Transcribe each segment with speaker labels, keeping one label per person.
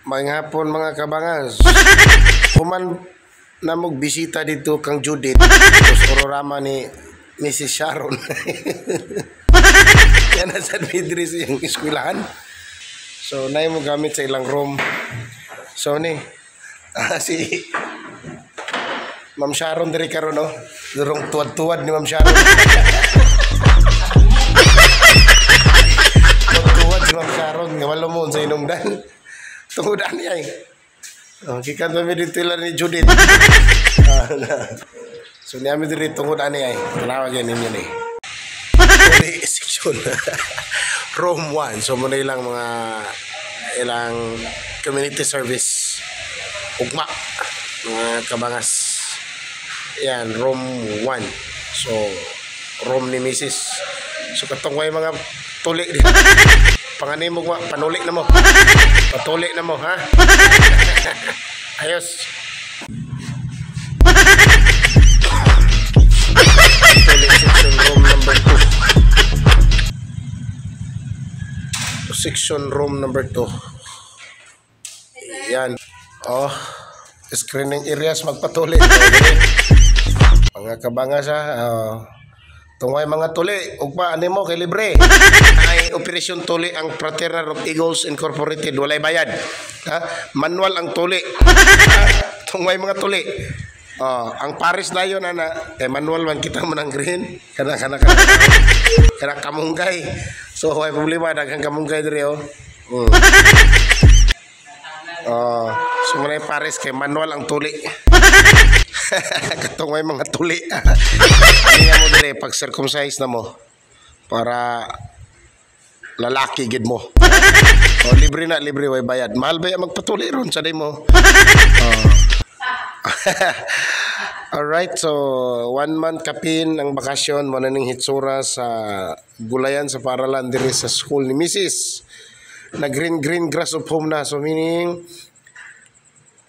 Speaker 1: Maayong hapon, mga kabangas. Human na mog bisita dito kang Judith. Tapos ororama ni Mrs. Sharon. Yan na sa diri sa iyang eskwelahan. So, naay mo gamit sa ilang room. So, ni, si Ma'am Sharon diri karon, no? Durong tuwad-tuwad ni Ma'am Sharon. Tuwad si Ma'am Sharon. Nga walo mo sa inungdan. Tungod ani ay. Oh, gikan pa mi dito lang ni Judith. So niya mi diri tungod ani ay. Tanawa gyud ninyo ni. Uli section. Room 1. So muna ilang mga ilang community service ugma, mga kabangas. Yan, room 1. So room ni Mrs. So katong way mga tuli di. Panganimo mo, panuli na mo. Patuli na mo, ha? Ayos. Tuli section room number 2. Section room number 2. Yan. Oh, screening areas magpatuli. Mga kabangas, ha. Oh. Tungway mga tuli, ugma ani mo kay libre. Ay operasyon tuli ang Fraternal of Eagles Incorporated, walay bayad. Ha? Manual ang tuli. Ha? Tungway mga tuli. Oh, ang Paris na yun ana, kay manual man kita mo ng green. Kana kana kana. Kana kamunggay. So way problema, daghang kamunggay diri oh. Oh, so mo Paris kay manual ang tuli. Katong may mga tuli. Ano nga mo dire pag circumcise na mo para lalaki gid mo. Oh, libre na, libre, way bayad. Mahal ba ya magpatuli ron sa day mo? Oh. Alright, so one month kapin ang bakasyon mo na ning hitsura sa gulayan sa paralan diri sa school ni Mrs. Na green green grass of home na. So meaning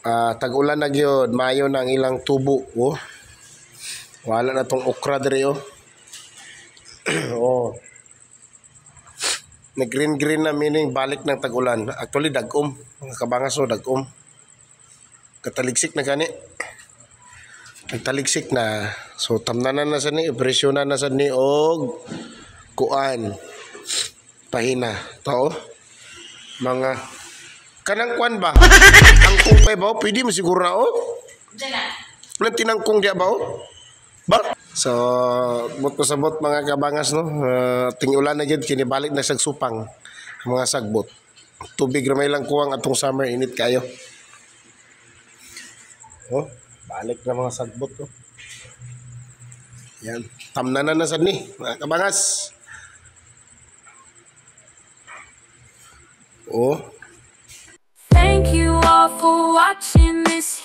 Speaker 1: tag-ulan na gyud, maayo na ang ilang tubo, oh. Wala na tong okra diri oh. Oh. Na green green na meaning balik ng tag-ulan. Actually dagom, mga kabangas oh, dagom. Kataligsik na gani. Nagtaligsik na. So tamnanan na sa ni, operasyonan na sa ni og kuan. Pahina. To mga kanang kuan ba? Ang kung ba? Pwede mo siguro na oh. Walang tinangkong diya ba oh? Ba? So, bot ko sabot, mga kabangas, no. Ting-ulan na gyud kini, balik na sagsupang ang mga sagbot. Tubig ra may lang kuwang atong summer, init kayo. Oh, balik na mga sagbot oh. Yan, tamnanan na sad ni, mga kabangas. Oh.
Speaker 2: Thank you all for watching this